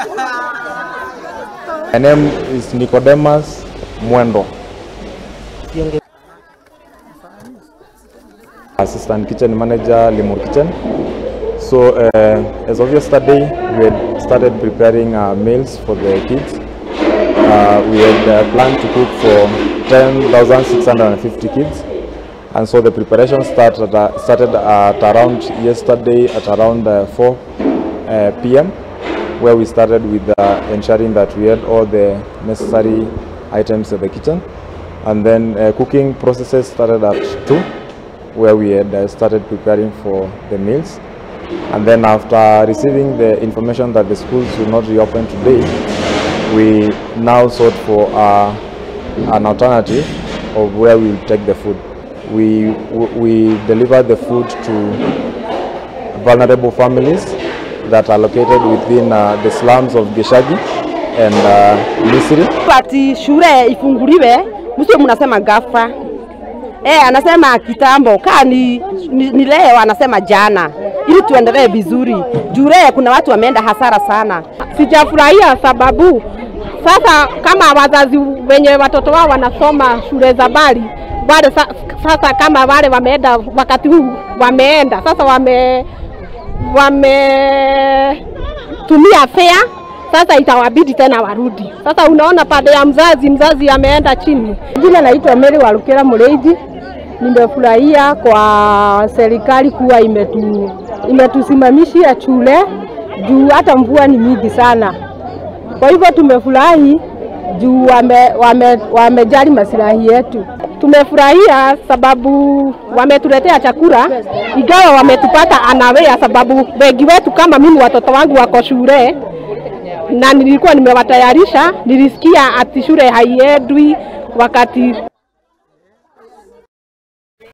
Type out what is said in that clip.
My name is Nicodemus Mwendo, Assistant Kitchen Manager, Limuru Kitchen. So as of yesterday, we had started preparing meals for the kids. We had planned to cook for 10,650 kids. And so the preparation started at around yesterday at around 4 p.m., where we started with ensuring that we had all the necessary items at the kitchen. And then cooking processes started at 2, where we had started preparing for the meals. And then after receiving the information that the schools will not reopen today, we now sought for an alternative of where we will take the food. We deliver the food to vulnerable families that are located within the slums of Gishagi and Misri. Ati shule ifunguliwe, msio mnasema ghafla. Anasema kitambo, kaa ni leo anasema jana. Ili tuendelee vizuri. Jure kuna watu wameenda hasara sana. Sijafurahia sababu sasa kama wazazi wenye watoto wao wanasoma shule za mbali, wale sasa kama wale wameenda wakati huu wameenda sasa wametumia fare, sasa itawabidi tena warudi. Sasa unaona pande ya mzazi ameenda chini. Jina naitwa Mary Walukera Muleiji. Nimefurahia kwa serikali kuwa imetusimamishia shule juu hata mvua ni mingi sana. Kwa hivyo tumefurahi juu wamejali maslahi yetu. Tumefurahia sababu wametuletea chakula, ingawa wametupata anawea sababu wengi wetu kama mimi watoto wangu wako shule na nilikuwa nimewatayarisha, nilisikia ati shule haiendwi wakati